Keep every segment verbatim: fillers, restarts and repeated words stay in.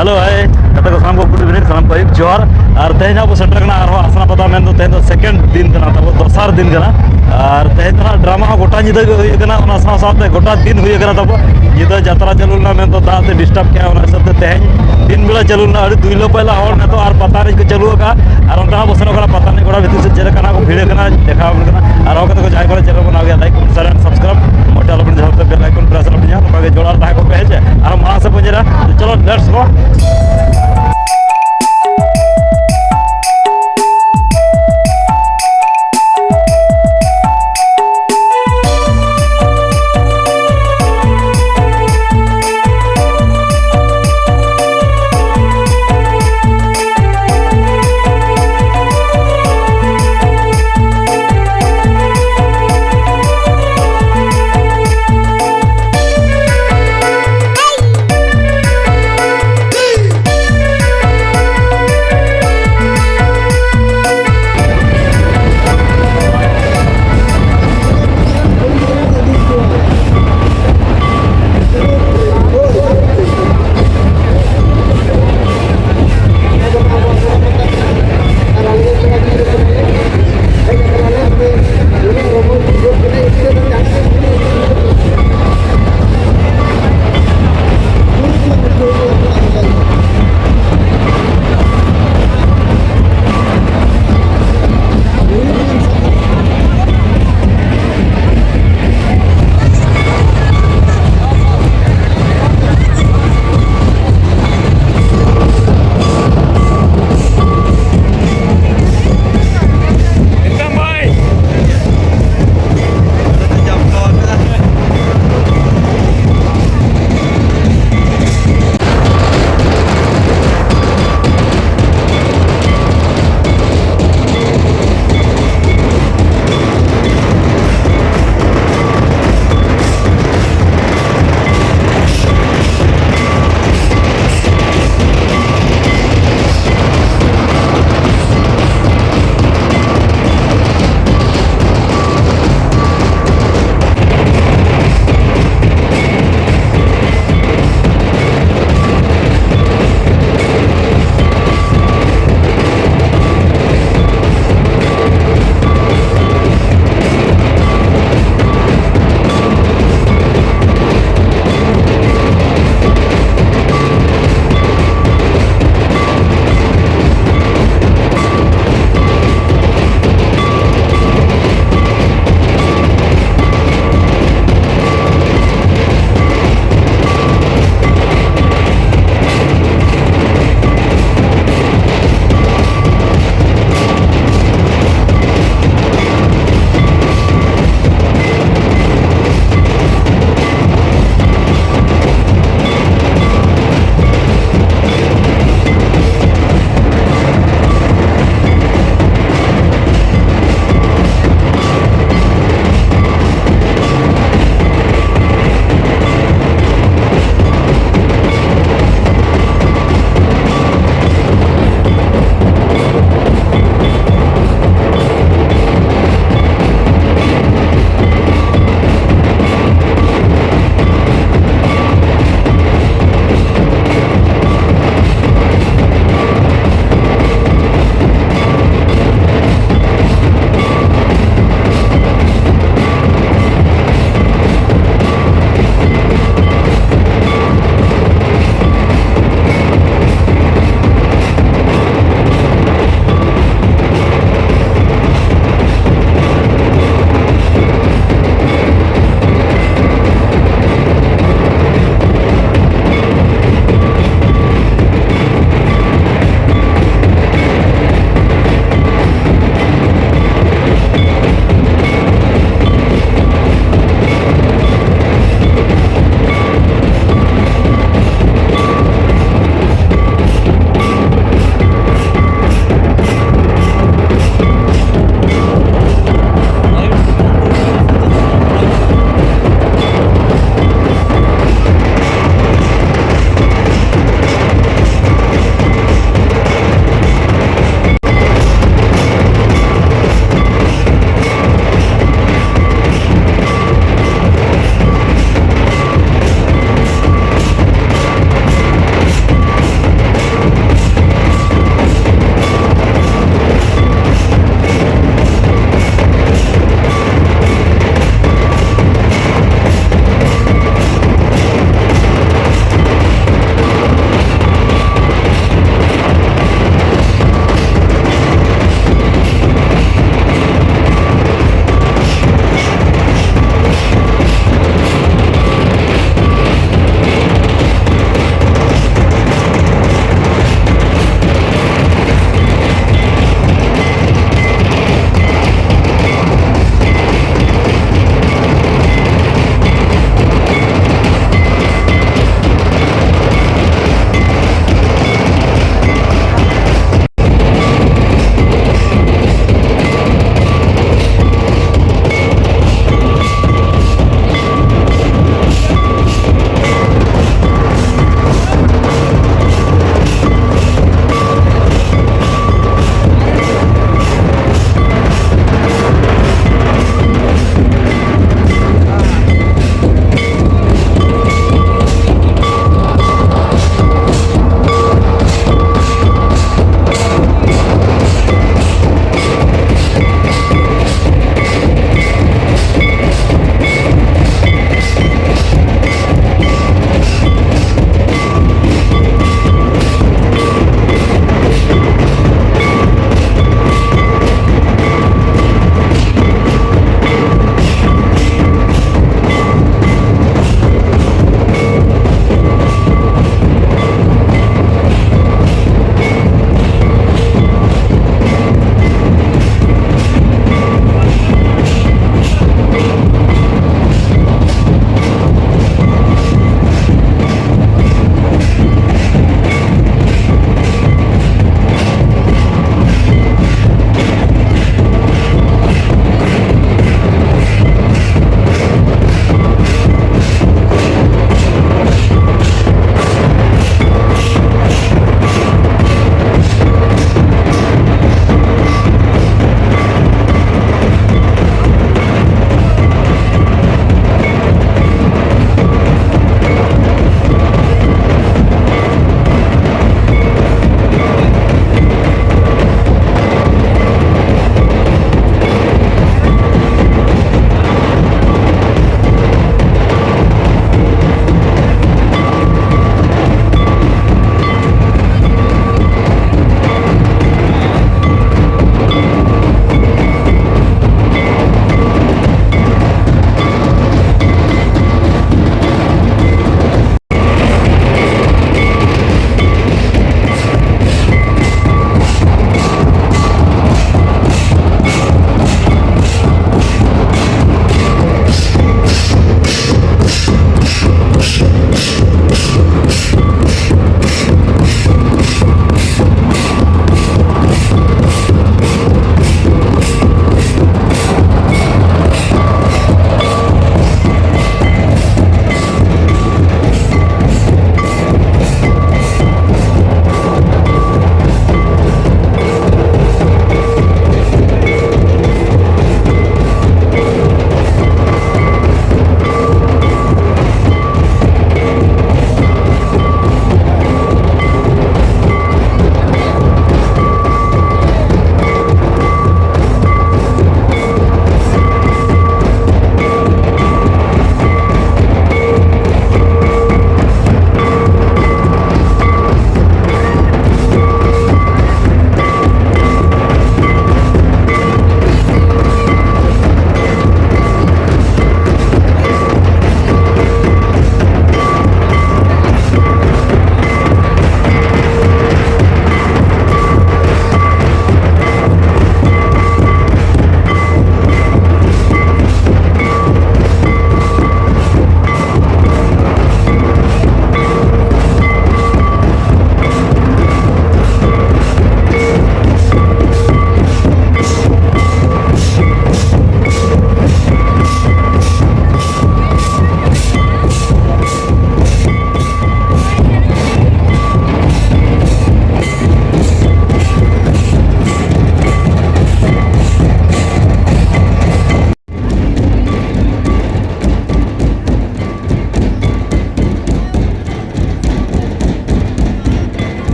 Hello, ᱦᱟᱭ, ᱜᱟᱛᱮ ᱠᱚ ᱥᱟᱱᱟᱢ ᱠᱚ, good evening, ᱥᱟᱱᱟᱢ ᱠᱚ ᱟᱹᱭᱩᱵ ᱡᱚᱦᱟᱨ᱾ ᱟᱨ ᱛᱮᱦᱮᱧ ᱦᱟᱸᱜ ᱵᱚ ᱥᱮᱴᱮᱨ ᱠᱟᱱᱟ ᱟᱨᱦᱚᱸ ᱟᱥᱱᱟ ᱯᱟᱛᱟ, ᱢᱮᱱᱫᱚ ᱛᱮᱦᱮᱧ ᱫᱚ second ᱫᱤᱱ ᱠᱟᱱᱟ ᱛᱟᱵᱚ, ᱫᱚᱥᱟᱨ ᱫᱤᱱ ᱠᱟᱱᱟ᱾ ᱟᱨ ᱛᱮᱦᱮᱧ ᱫᱚ ᱦᱟᱸᱜ drama ᱦᱚᱸ ᱜᱚᱴᱟ ᱧᱤᱫᱟᱹ ᱜᱮ ᱦᱩᱭ ᱠᱟᱱᱟ, ᱚᱱᱟ ᱥᱟᱶ ᱥᱟᱶᱛᱮ ᱜᱚᱴᱟ ᱫᱤᱱ ᱦᱩᱭ ᱠᱟᱱᱟ ᱛᱟᱵᱚ᱾ ᱧᱤᱫᱟᱹ ᱡᱟᱛᱨᱟ ᱪᱟᱹᱞᱩ ᱞᱮᱱᱟ, ᱢᱮᱱᱫᱚ ᱫᱟᱜ ᱛᱮ disturb ᱠᱮᱜᱼᱟ, ᱚᱱᱟ ᱦᱤᱥᱟᱹᱵ ᱛᱮ ᱛᱮᱦᱮᱧ ᱫᱤᱱ ᱵᱮᱲᱟ ᱪᱟᱹᱞᱩ ᱞᱮᱱᱟ, ᱟᱹᱰᱤ ᱫᱩᱭᱞᱟᱹ ᱯᱟᱭᱞᱟ ᱦᱚᱲ ᱱᱤᱛᱚᱜ ᱟᱨ ᱯᱟᱛᱟ ᱮᱱᱮᱡ ᱠᱚ ᱪᱟᱹᱞᱩ ᱟᱠᱟᱫᱼᱟ᱾ ᱟᱨ ᱚᱱᱛᱮ ᱦᱚᱸ ᱵᱚ ᱥᱮᱱᱚᱜ ᱠᱟᱱᱟ, ᱯᱟᱛᱟ ᱮᱱᱮᱡ ᱜᱚᱲᱟ ᱵᱷᱤᱛᱤᱨ ᱥᱮᱫ ᱪᱮᱫ ᱞᱮᱠᱟ ᱱᱟᱜ ᱠᱚ ᱵᱷᱤᱲ ᱠᱟᱱᱟ, ᱫᱮᱠᱷᱟᱣ ᱟᱵᱚᱱ ᱠᱟᱱᱟ᱾ ᱟᱨ ᱦᱚᱸ ᱠᱟᱛᱮ ᱠᱚ ᱡᱟᱦᱟᱸᱭ ᱠᱚᱨᱮ channel ᱵᱚᱱ ᱱᱟᱣᱟ ᱜᱮᱭᱟ, like, comment, share and subscribe ᱢᱚᱡᱽ ᱟᱞᱚ ᱵᱮᱱ ᱡᱟᱦᱟᱸ ᱛᱮ bell icon press ᱟᱞᱚ ᱵᱮᱱ ᱧᱟᱢ, ᱱᱚᱝᱠᱟ ᱜᱮ ᱡᱚᱲᱟᱣ ᱛᱟᱦᱮᱸ ᱠᱚᱜ ᱯᱮ, ᱦᱮᱸ ᱪᱮ? ᱟᱨ ᱢᱟᱲᱟᱝ ᱥᱮᱫ ᱵᱚᱱ ᱧᱮᱞᱟ, ᱪᱚᱞᱚ, let's go᱾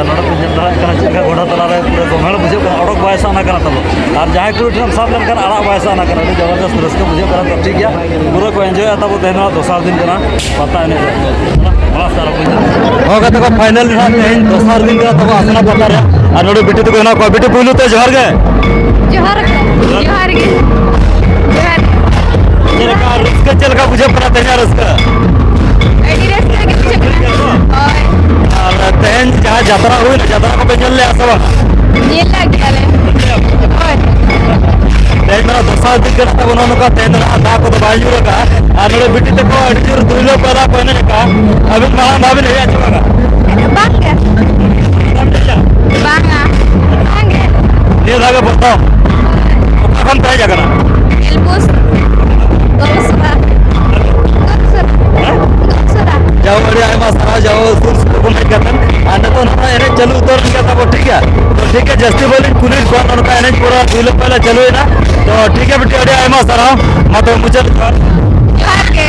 ᱱᱚᱰᱮ ᱯᱮ ᱧᱮᱞ ᱫᱟᱲᱮᱭᱟᱜ ᱠᱟᱱᱟ ᱪᱮᱫ ᱞᱮᱠᱟ ᱜᱚᱰᱟ ᱛᱟᱞᱟᱨᱮ ᱯᱩᱨᱟᱹ ᱜᱚᱢᱦᱮᱲ ᱵᱩᱡᱷᱟᱹᱜ ᱠᱟᱱᱟ, ᱚᱰᱚᱠ ᱵᱟᱭ ᱥᱟᱱᱟ ᱠᱟᱱᱟ ᱛᱟᱵᱚ᱾ ᱟᱨ ᱡᱟᱦᱟᱸᱭ ᱠᱩᱲᱤ ᱴᱷᱮᱱ ᱥᱟᱵ ᱞᱮᱱᱠᱷᱟᱱ ᱟᱲᱟᱜ ᱵᱟᱭ ᱥᱟᱱᱟ ᱠᱟᱱᱟ, ᱟᱹᱰᱤ ᱡᱚᱵᱚᱨᱫᱚᱥᱛ ᱨᱟᱹᱥᱠᱟᱹ ᱵᱩᱡᱷᱟᱹᱜ ᱠᱟᱱᱟ᱾ ᱛᱚ ᱴᱷᱤᱠ ᱜᱮᱭᱟ, ᱯᱩᱨᱟᱹ ᱠᱚ ᱮᱱᱡᱚᱭᱟ ᱛᱟᱵᱚ ᱛᱮᱦᱮᱧ ᱱᱚᱣᱟ ᱫᱚᱥᱟᱨ ᱫᱤᱱ ᱠᱟᱱᱟ ᱯᱟᱛᱟ ᱮᱱᱮᱡ ᱨᱮ᱾ ᱦᱚᱸ, ᱜᱟᱛᱮ ᱠᱚ, ᱯᱷᱟᱭᱱᱟᱞ ᱨᱮ ᱦᱟᱸᱜ ᱛᱮᱦᱮᱧ ᱫᱚᱥᱟᱨ ᱫᱤᱱ ᱠᱟᱱᱟ ᱛᱟᱵᱚ ᱟᱥᱱᱟ ᱯᱟᱛᱟ ᱨᱮ᱾ ᱟᱨ ᱱᱚᱰᱮ ᱵᱤᱴᱤ ᱛᱟᱠᱚ ᱦᱮᱱᱟᱜ ᱠᱚᱣᱟ᱾ ᱵᱤᱴᱤ, ᱯᱩᱭᱞᱩ ᱛᱮ ᱡᱚᱦᱟᱨ ᱜᱮ᱾ ᱡᱚᱦᱟᱨ ᱜᱮ᱾ ᱡᱚᱦᱟᱨ ᱜᱮ᱾ ᱡᱚᱦᱟᱨ ᱜᱮ᱾ ᱪᱮᱫ ᱞᱮᱠᱟ ᱨᱟᱹᱥᱠᱟᱹ, ᱪᱮᱫ ᱞᱮᱠᱟ ᱵᱩᱡᱷᱟᱹᱜ ᱠᱟᱱᱟ ᱛᱮᱦᱮᱧᱟᱜ ᱨᱟᱹᱥᱠᱟᱹ? ᱟᱹᱰᱤ ᱨᱟᱹᱥᱠᱟᱹ ᱜᱮ ᱵᱩᱡᱷᱟᱹᱜ ᱠᱟᱱᱟ᱾ ᱦᱳᱭ᱾ ᱟᱨ ᱛᱮᱦᱮᱧ ᱡᱟᱦᱟᱸ ᱡᱟᱛᱨᱟ ᱦᱩᱭᱱᱟ, ᱡᱟᱛᱨᱟ ᱠᱚᱯᱮ ᱧᱮᱞ ᱞᱮᱜᱼᱟ ᱥᱮ ᱵᱟᱝ? ᱧᱮᱞ ᱞᱮᱫ ᱜᱮᱭᱟᱞᱮ᱾ ᱦᱳᱭ᱾ ᱛᱮᱦᱮᱧ ᱫᱚ ᱫᱚᱥᱟᱨ ᱫᱤᱱ ᱠᱟᱱᱟ ᱛᱟᱵᱚᱱᱟ, ᱱᱚᱝᱠᱟ ᱛᱮᱦᱮᱧ ᱫᱚ ᱱᱟᱦᱟᱜ ᱫᱟᱜ ᱠᱚᱫᱚ ᱵᱟᱭ ᱧᱩᱨ ᱟᱠᱟᱫᱼᱟ᱾ ᱟᱨ ᱱᱚᱰᱮ ᱵᱤᱴᱤ ᱛᱟᱠᱚ ᱟᱹᱰᱤ ᱡᱳᱨ ᱫᱩᱭᱞᱟᱹ ᱯᱟᱭᱞᱟ ᱠᱚ ᱮᱱᱮᱡ ᱟᱠᱟᱫᱼᱟ᱾ ᱟᱹᱵᱤᱱ ᱢᱟᱲᱟᱝ ᱫᱷᱟᱣ ᱵᱤᱱ ᱦᱮᱡ ᱟᱪᱮ ᱵᱟᱝᱟ? ᱵᱟᱝ ᱜᱮ᱾ ᱵᱟᱝ ᱵᱤᱱ ᱦᱮᱡ ᱟᱪᱮ? ᱵᱟᱝᱟ᱾ ᱵᱟᱝ ᱜᱮ᱾ ᱱᱤᱭᱟᱹ ᱫᱷᱟᱣ ᱜᱮ ᱯᱨᱚᱛᱷᱚᱢ? ᱚᱠᱟ ᱠᱷᱚᱱ ᱯᱮ ᱦᱮᱡ ᱟᱠᱟᱱᱟ? ᱮᱞᱵᱩᱥ᱾ ᱫᱚᱞᱥᱚᱨᱟ᱾ ᱫᱚᱞᱥᱚᱨᱟ᱾ ᱦᱮᱸ? ᱫᱚᱞᱥᱚᱨᱟ᱾ ᱡᱟᱣ ᱟᱹᱰᱤ ᱟᱭᱢᱟ ᱥᱟᱨᱦᱟᱣ, ᱡᱟᱣ ᱥᱩᱨ ᱥᱩᱯᱩᱨ ᱠᱷᱚᱱ ᱦᱮᱡ ᱠᱟᱛᱮ᱾ ᱟᱨ ᱱᱤᱛᱚᱜ ᱱᱚᱜᱼᱚᱭ ᱮᱱᱮᱡ ᱪᱟᱹᱞᱩ ᱩᱛᱟᱹᱨ ᱮᱱ ᱜᱮᱭᱟ ᱛᱟᱵᱚ, ᱴᱷᱤᱠ ᱜᱮᱭᱟ? ᱛᱚ ᱴᱷᱤᱠ ᱜᱮᱭᱟ, ᱡᱟᱹᱥᱛᱤ ᱵᱟᱹᱞᱤᱧ ᱠᱩᱞᱤ ᱠᱚᱣᱟ, ᱱᱚᱜᱼᱚ ᱱᱚᱝᱠᱟ ᱮᱱᱮᱡ ᱯᱩᱨᱟᱹ ᱫᱩᱭᱞᱟᱹ ᱯᱟᱭᱞᱟ ᱪᱟᱹᱞᱩᱭᱮᱱᱟ᱾ ᱛᱚ ᱴᱷᱤᱠ ᱜᱮᱭᱟ ᱵᱤᱴᱤ, ᱟᱹᱰᱤ ᱟᱭᱢᱟ ᱥᱟᱨᱦᱟᱣ᱾ ᱢᱟ ᱛᱚᱵᱮ ᱢᱩᱪᱟᱹᱫ ᱡᱚᱦᱟᱨ᱾ ᱡᱚᱦᱟᱨ ᱜᱮ᱾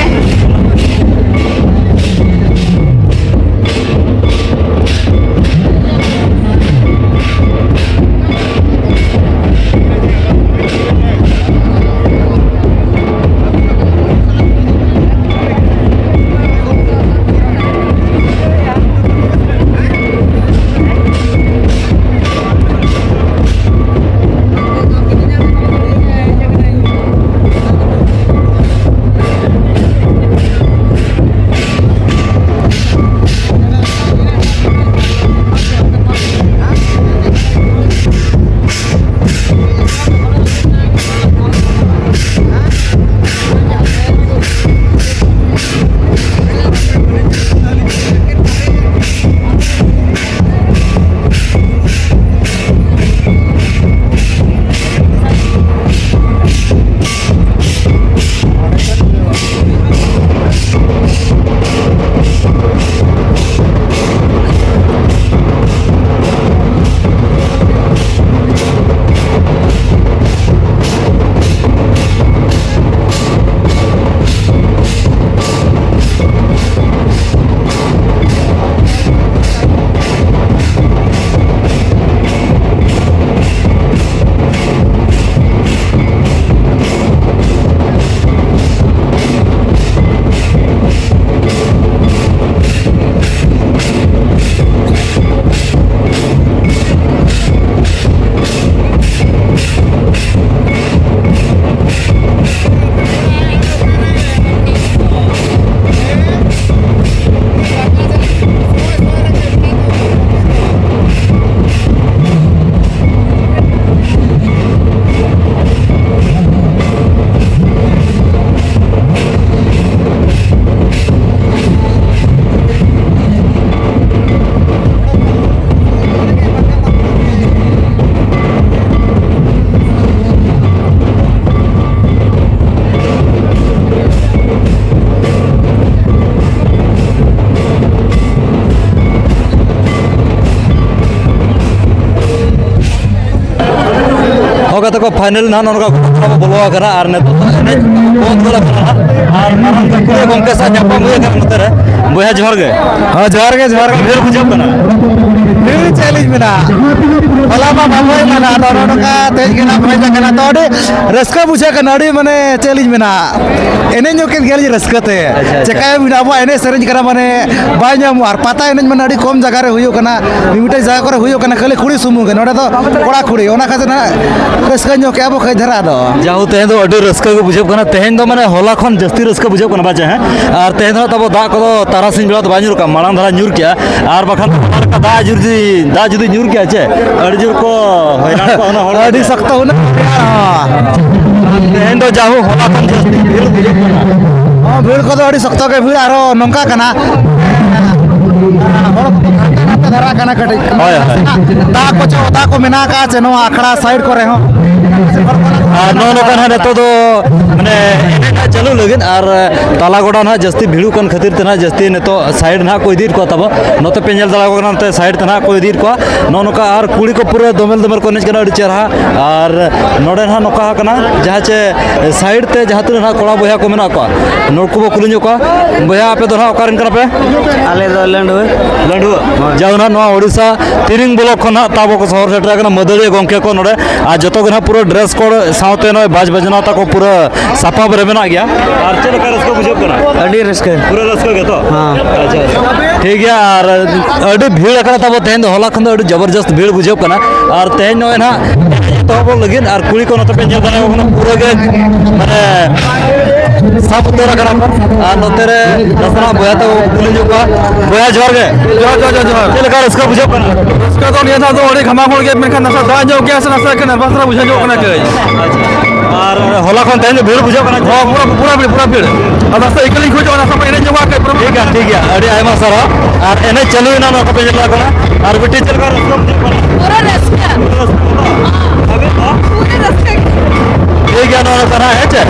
ᱛᱟᱠᱚ ᱯᱷᱟᱭᱱᱟᱞ ᱱᱟᱦᱟᱜ ᱱᱚᱜᱼᱚ ᱱᱚᱝᱠᱟ ᱜᱚᱴᱟ ᱵᱚᱞᱚ ᱟᱠᱟᱱᱟ ᱟᱨ ᱱᱤᱛᱚᱜ ᱫᱚ ᱮᱱᱮᱡ ᱵᱚᱱᱫ ᱜᱚᱫ ᱟᱠᱟᱱᱟ ᱱᱟᱦᱟᱜ᱾ ᱟᱨ ᱢᱟᱨᱟᱝ ᱜᱟᱹᱠᱷᱩᱲᱤᱭᱟᱹ ᱜᱚᱢᱠᱮ ᱥᱟᱶ ᱧᱟᱯᱟᱢ ᱦᱩᱭ ᱟᱠᱟᱱᱟ ᱱᱚᱛᱮ ᱨᱮ᱾ ᱵᱚᱭᱦᱟ ᱡᱚᱦᱟᱨ ᱜᱮ᱾ ᱦᱮᱸ, ᱡᱚᱦᱟᱨ ᱜᱮ, ᱡᱚᱦᱟᱨ ᱜᱮ᱾ ᱵᱷᱤᱲ ᱵᱩᱡᱷᱟᱹᱜ ᱠᱟᱱᱟ? ᱵᱷᱤᱲ ᱪᱮᱫ ᱞᱤᱧ ᱢᱮᱱᱟ, ᱦᱚᱞᱟ ᱢᱟ ᱵᱟᱵᱚ ᱮᱢᱟᱱᱟ, ᱟᱫᱚ ᱱᱚᱜᱼᱚ ᱱᱚᱝᱠᱟ ᱛᱮᱦᱮᱧ ᱜᱮ ᱱᱟᱦᱟᱜ ᱯᱷᱟᱭᱱᱟᱞ ᱠᱟᱱᱟ, ᱛᱚ ᱟᱹᱰᱤ ᱨᱟᱹᱥᱠᱟᱹ ᱵᱩᱡᱷᱟᱹᱜ ᱠᱟᱱᱟ, ᱟᱹᱰᱤ ᱢᱟᱱᱮ ᱪᱮᱫ ᱞᱤᱧ ᱢᱮᱱᱟ, ᱮᱱᱮᱡ ᱧᱚᱜ ᱠᱮᱫ ᱜᱮᱭᱟᱞᱤᱧ ᱨᱟᱹᱥᱠᱟᱹ ᱛᱮ᱾ ᱟᱪᱪᱷᱟ, ᱟᱪᱪᱷᱟ᱾ ᱪᱮᱠᱟᱭᱟᱵᱤᱱ, ᱟᱵᱚᱣᱟᱜ ᱮᱱᱮᱡ ᱥᱮᱨᱮᱧ ᱠᱟᱱᱟ, ᱢᱟᱱᱮ ᱵᱟᱭ ᱧᱟᱢᱚᱜᱼᱟ᱾ ᱟᱨ ᱯᱟᱛᱟ ᱮᱱᱮᱡ ᱢᱟᱱᱮ ᱟᱹᱰᱤ ᱠᱚᱢ ᱡᱟᱭᱜᱟ ᱨᱮ ᱦᱩᱭᱩᱜ ᱠᱟᱱᱟ, ᱢᱤᱢᱤᱫᱴᱮᱡ ᱡᱟᱭᱜᱟ ᱠᱚᱨᱮ ᱦᱩᱭᱩᱜ ᱠᱟᱱᱟ ᱠᱷᱟᱹᱞᱤ ᱠᱩᱲᱤ ᱥᱩᱢᱩᱝ ᱜᱮ, ᱱᱚᱰᱮ ᱫᱚ ᱠᱚᱲᱟ ᱠᱩᱲᱤ, ᱚᱱᱟ ᱠᱷᱟᱹᱛᱤᱨ ᱱᱟᱦᱟᱜ ᱨᱟᱹᱥᱠᱟᱹ ᱧᱚᱜ ᱠᱮᱜᱼᱟ ᱵᱚ ᱠᱟᱹᱡ ᱫᱷᱟᱨᱟ ᱫᱚ᱾ ᱡᱟᱦᱳ, ᱛᱮᱦᱮᱧ ᱫᱚ ᱟᱹᱰᱤ ᱨᱟᱹᱥᱠᱟᱹ ᱜᱮ ᱵᱩᱡᱷᱟᱹᱜ ᱠᱟᱱᱟ᱾ ᱛᱮᱦᱮᱧ ᱫᱚ ᱢᱟᱱᱮ ᱦᱚᱞᱟ ᱠᱷᱚᱱ ᱡᱟᱹᱥᱛᱤ ᱨᱟᱹᱥᱠᱟᱹ ᱵᱩᱡᱷᱟᱹᱜ ᱠᱟᱱᱟ, ᱵᱟᱪᱮ? ᱦᱮᱸ, ᱟᱨ ᱛᱮᱦᱮᱧ ᱫᱚ ᱱᱟᱦᱟᱜ ᱛᱟᱵᱚ ᱫᱟᱜ ᱠᱚᱫᱚ ᱛᱟᱨᱟᱥᱤᱧ ᱵᱮᱲᱟ ᱫᱚ ᱵᱟᱭ ᱧᱩᱨ ᱠᱟᱜᱼᱟ, ᱢᱟᱲᱟᱝ ᱫᱷᱟᱨᱟ ᱧᱩᱨ ᱠᱮᱜᱼᱟ, ᱟᱨ ᱵᱟᱠᱷᱟᱱ ᱫᱚ ᱚᱱᱟ ᱞᱮᱠᱟ ᱫᱟᱜ ᱡᱩᱫᱤ, ᱫᱟᱜ ᱡᱩᱫᱤ ᱧᱩᱨ ᱠᱮᱜᱼᱟ ᱪᱮ, ᱟᱹᱰᱤ ᱡᱳᱨ ᱠᱚ ᱦᱚᱭᱨᱟᱱ ᱠᱚᱜᱼᱟ ᱚᱱᱟ ᱦᱚᱲ᱾ ᱟᱹᱰᱤ ᱥᱚᱠᱛᱚ ᱦᱩᱱᱟᱹᱝ ᱨᱮᱭᱟᱲ ᱦᱚᱸ᱾ ᱛᱮᱦᱮᱧ ᱫᱚ ᱡᱟᱦᱳ ᱦᱚᱞᱟ ᱠᱷᱚᱱ ᱡᱟᱹᱥᱛᱤ ᱵᱷᱤᱲ ᱵᱩᱡᱷᱟᱹᱜ ᱠᱟᱱᱟ᱾ ᱦᱚᱸ, ᱵᱷᱤᱲ ᱠᱚᱫᱚ ᱟᱹᱰᱤ ᱥᱚᱠᱛᱚ ᱜᱮ ᱵᱷᱤᱲ, ᱟᱨᱦᱚᱸ ᱱᱚᱝᱠᱟ ᱠᱟᱱᱟ, ᱦᱚᱲ ᱠᱚ ᱦᱟᱱᱛᱮ ᱱᱟᱛᱮ ᱫᱷᱟᱨᱟ ᱠᱟᱱᱟ ᱠᱟᱹᱴᱤᱡ᱾ ᱦᱳᱭ, ᱦᱳᱭ᱾ ᱫᱟᱜ ᱠᱚ ᱪᱮ ᱚᱫᱟ ᱠᱚ ᱢᱮᱱᱟᱜ ᱟᱠᱟᱫ ᱪᱮ ᱱᱚᱣᱟ ᱟᱠᱷᱲᱟ ᱥᱟᱭᱤᱰ ᱠᱚᱨᱮ ᱦᱚᱸ? ᱟᱨ ᱱᱚᱜᱼᱚ ᱱᱚᱝᱠᱟ ᱱᱟᱦᱟᱜ ᱱᱤᱛᱚᱜ ᱫᱚ ᱢᱟᱱᱮ ᱮᱱᱮᱡ ᱱᱟᱦᱟᱜ ᱪᱟᱹᱞᱩ ᱞᱟᱹᱜᱤᱫ, ᱟᱨ ᱛᱟᱞᱟ ᱜᱚᱰᱟ ᱱᱟᱦᱟᱜ ᱡᱟᱹᱥᱛᱤ ᱵᱷᱤᱲᱩᱜ ᱠᱟᱱ ᱠᱷᱟᱹᱛᱤᱨ ᱛᱮ ᱱᱟᱦᱟᱜ ᱡᱟᱹᱥᱛᱤ ᱱᱤᱛᱚᱜ ᱥᱟᱭᱤᱰ ᱱᱟᱦᱟᱜ ᱠᱚ ᱤᱫᱤᱭᱮᱫ ᱠᱚᱣᱟ ᱛᱟᱵᱚ᱾ ᱱᱚᱛᱮ ᱯᱮ ᱧᱮᱞ ᱫᱟᱲᱮᱭᱟᱠᱚ ᱠᱟᱱᱟ, ᱱᱚᱛᱮ ᱥᱟᱭᱤᱰ ᱛᱮ ᱱᱟᱦᱟᱜ ᱠᱚ ᱤᱫᱤᱭᱮᱫ ᱠᱚᱣᱟ᱾ ᱱᱚᱜᱼᱚ ᱱᱚᱝᱠᱟ ᱟᱨ ᱠᱩᱲᱤ ᱠᱚ ᱯᱩᱨᱟᱹ ᱫᱚᱢᱮᱞ ᱫᱚᱢᱮᱞ ᱠᱚ ᱮᱱᱮᱡ ᱠᱟᱱᱟ, ᱟᱹᱰᱤ ᱪᱮᱦᱨᱟ᱾ ᱟᱨ ᱱᱚᱰᱮ ᱱᱟᱦᱟᱜ ᱱᱚᱝᱠᱟ ᱠᱟᱱᱟ, ᱡᱟᱦᱟᱸ ᱪᱮ ᱥᱟᱭᱤᱰ ᱛᱮ ᱡᱟᱦᱟᱸ ᱛᱤᱱᱟᱹᱜ ᱱᱟᱦᱟᱜ ᱠᱚᱲᱟ ᱵᱚᱭᱦᱟ ᱠᱚ ᱢᱮᱱᱟᱜ ᱠᱚᱣᱟ, ᱱᱩᱠᱩ ᱵᱚ ᱠᱩᱞᱤ ᱧᱚᱜ ᱠᱚᱣᱟ᱾ ᱵᱚᱭᱦᱟ, ᱟᱯᱮ ᱫᱚ ᱱᱟᱦᱟᱜ ᱚᱠᱟ ᱨᱮᱱ ᱠᱟᱱᱟ ᱯᱮ? ᱟᱞᱮ ᱫᱚ ᱞᱟᱹᱰᱩ᱾ ᱞᱟᱹᱰᱩ᱾ ᱦᱳᱭ᱾ ᱡᱟᱣ ᱱᱟᱦᱟᱜ ᱱᱚᱣᱟ ᱳᱰᱤᱥᱟ ᱛᱤᱨᱤᱝ ᱵᱞᱚᱠ ᱠᱷᱚᱱ ᱱᱟᱦᱟᱜ ᱛᱟᱵᱚ ᱠᱚ ᱥᱚᱦᱚᱨ ᱥᱮᱴᱮᱨ ᱟᱠᱟᱱᱟ ᱢᱟᱹᱫᱟᱹᱲᱤᱭᱟᱹ ᱜᱚᱢᱠᱮ ᱠᱚ ᱱᱚᱰᱮ᱾ ᱟᱨ ᱡᱚᱛᱚ ᱜᱮ ᱱᱟᱦᱟᱜ ᱯᱩᱨᱟᱹ ᱰᱨᱮᱥ ᱠᱳᱰ ᱥᱟᱶᱛᱮ ᱱᱚᱜᱼᱚᱭ ᱵᱟᱡᱽ ᱵᱟᱡᱽᱱᱟ ᱛᱟᱠᱚ ᱯᱩᱨᱟᱹ ᱥᱟᱯᱟᱵ ᱨᱮ ᱢᱮᱱᱟᱜ ᱜᱮᱭᱟ᱾ ᱟᱨ ᱪᱮᱫ ᱞᱮᱠᱟ ᱨᱟᱹᱥᱠᱟᱹ ᱵᱩᱡᱷᱟᱹᱜ ᱠᱟᱱᱟ? ᱟᱹᱰᱤ ᱨᱟᱹᱥᱠᱟᱹ᱾ ᱯᱩᱨᱟᱹ ᱨᱟᱹᱥᱠᱟᱹ ᱜᱮ ᱛᱚ? ᱦᱮᱸ᱾ ᱟᱪᱪᱷᱟ, ᱟᱪᱪᱷᱟ᱾ ᱴᱷᱤᱠ ᱜᱮᱭᱟ, ᱟᱨ ᱟᱹᱰᱤ ᱵᱷᱤᱲ ᱟᱠᱟᱱᱟ ᱛᱟᱵᱚ ᱛᱮᱦᱮᱧ ᱫᱚ, ᱦᱚᱞᱟ ᱠᱷᱚᱱ ᱫᱚ ᱟᱹᱰᱤ ᱡᱚᱵᱚᱨᱡᱚᱥᱛ ᱵᱷᱤᱲ ᱵᱩᱡᱷᱟᱹᱜ ᱠᱟᱱᱟ᱾ ᱟᱨ ᱛᱮᱦᱮᱧ ᱱᱚᱜᱼᱚᱭ ᱱᱟᱦᱟᱜ ᱮᱛᱚᱦᱚᱵᱚᱜ ᱞᱟᱹᱜᱤᱫ, ᱟᱨ ᱠᱩᱲᱤ ᱠᱚ ᱱᱚᱛᱮ ᱯᱮ ᱧᱮᱞ ᱫᱟᱲᱮᱭᱟᱠᱚ ᱠᱟᱱᱟ, ᱯᱩᱨᱟᱹ ᱜᱮ ᱢᱟᱱᱮ ᱥᱟᱵ ᱩᱛᱟᱹᱨ ᱟᱠᱟᱱᱟ ᱠᱚ᱾ ᱟᱨ ᱱᱚᱛᱮ ᱨᱮ ᱱᱟᱥᱮᱱᱟᱜ ᱵᱚᱭᱦᱟ ᱛᱟᱠᱚ ᱠᱩᱞᱤ ᱧᱚᱜ ᱠᱚᱣᱟ᱾ ᱵᱚᱭᱦᱟ, ᱡᱚᱦᱟᱨ ᱜᱮ᱾ ᱡᱚᱦᱟᱨ, ᱡᱚᱦᱟᱨ, ᱡᱚᱦᱟᱨ, ᱡᱚᱦᱟᱨ᱾ ᱪᱮᱫ ᱞᱮᱠᱟ ᱨᱟᱹᱥᱠᱟᱹ ᱵᱩᱡᱷᱟᱹᱜ ᱠᱟᱱᱟ? ᱨᱟᱹᱥᱠᱟᱹ ᱫᱚ ᱱᱤᱭᱟᱹ ᱫᱷᱟᱣ ᱫᱚ ᱟᱹᱰᱤ ᱜᱷᱟᱢᱟ ᱜᱷᱚᱲ ᱜᱮ, ᱢᱮᱱᱠᱷᱟᱱ ᱱᱟᱥᱮ ᱫᱟᱜ ᱧᱚᱜ ᱜᱮᱭᱟ ᱥᱮ ᱱᱟᱥᱮ ᱮᱠᱴᱟ ᱱᱟᱨᱵᱷᱟᱥ ᱫᱷᱟᱨᱟ ᱵᱩᱡᱷᱟᱹᱣ ᱧᱚᱜ ᱠᱟᱱᱟ ᱠᱟᱹᱡ᱾ ᱟᱪᱪᱷᱟ᱾ ᱟᱨ ᱦᱚᱞᱟ ᱠᱷᱚᱱ ᱛᱮᱦᱮᱧ ᱫᱚ ᱵᱷᱤᱲ ᱵᱩᱡᱷᱟᱹᱜ ᱠᱟᱱᱟ? ᱦᱚᱸ, ᱯᱩᱨᱟᱹ, ᱯᱩᱨᱟᱹ ᱵᱷᱤᱲ, ᱯᱩᱨᱟᱹ ᱵᱷᱤᱲ᱾ ᱟᱫᱚ ᱱᱟᱥᱮ ᱮᱠᱞᱤᱧ ᱠᱷᱚᱡᱚᱜᱼᱟ, ᱱᱟᱥᱮ ᱵᱚᱱ ᱮᱱᱮᱡ ᱧᱚᱜᱟ ᱠᱟᱹᱡ, ᱯᱩᱨᱟᱹ ᱴᱷᱤᱠ ᱜᱮᱭᱟ, ᱴᱷᱤᱠ ᱜᱮᱭᱟ, ᱟᱹᱰᱤ ᱟᱭᱢᱟ ᱥᱟᱨᱦᱟᱣ᱾ ᱟᱨ ᱮᱱᱮᱡ ᱪᱟᱹᱞᱩᱭᱮᱱᱟ, ᱱᱚᱣᱟ ᱠᱚᱯᱮ ᱧᱮᱞ ᱫᱟᱲᱮᱭᱟᱜ ᱠᱟᱱᱟ᱾ ᱟᱨ ᱵᱤᱴᱤ, ᱪᱮᱫ ᱞᱮᱠᱟ ᱨᱟᱹᱥᱠᱟᱹ ᱵᱩᱡᱷᱟᱹᱜ ᱠᱟᱱᱟ? ᱯᱩᱨᱟᱹ ᱨᱟᱹᱥᱠᱟᱹ᱾ ᱯᱩᱨᱟᱹ ᱨᱟᱹᱥᱠᱟᱹ ᱛᱚ? ᱟᱹᱵᱤᱱ ᱫᱚ? ᱯᱩᱨᱟᱹ ᱨᱟᱹᱥᱠᱟᱹ ᱜᱮ᱾ ᱴᱷᱤᱠ ᱜᱮᱭᱟ, ᱱᱚᱣᱟ ᱠᱟᱱᱟ, ᱦᱮᱸ ᱪᱮ?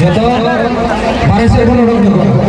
ᱡᱚᱛᱚ ᱵᱟᱨᱦᱮ ᱥᱮᱫ ᱵᱚᱱ ᱚᱰᱚᱠ ᱧᱚᱜᱚᱜᱼᱟ᱾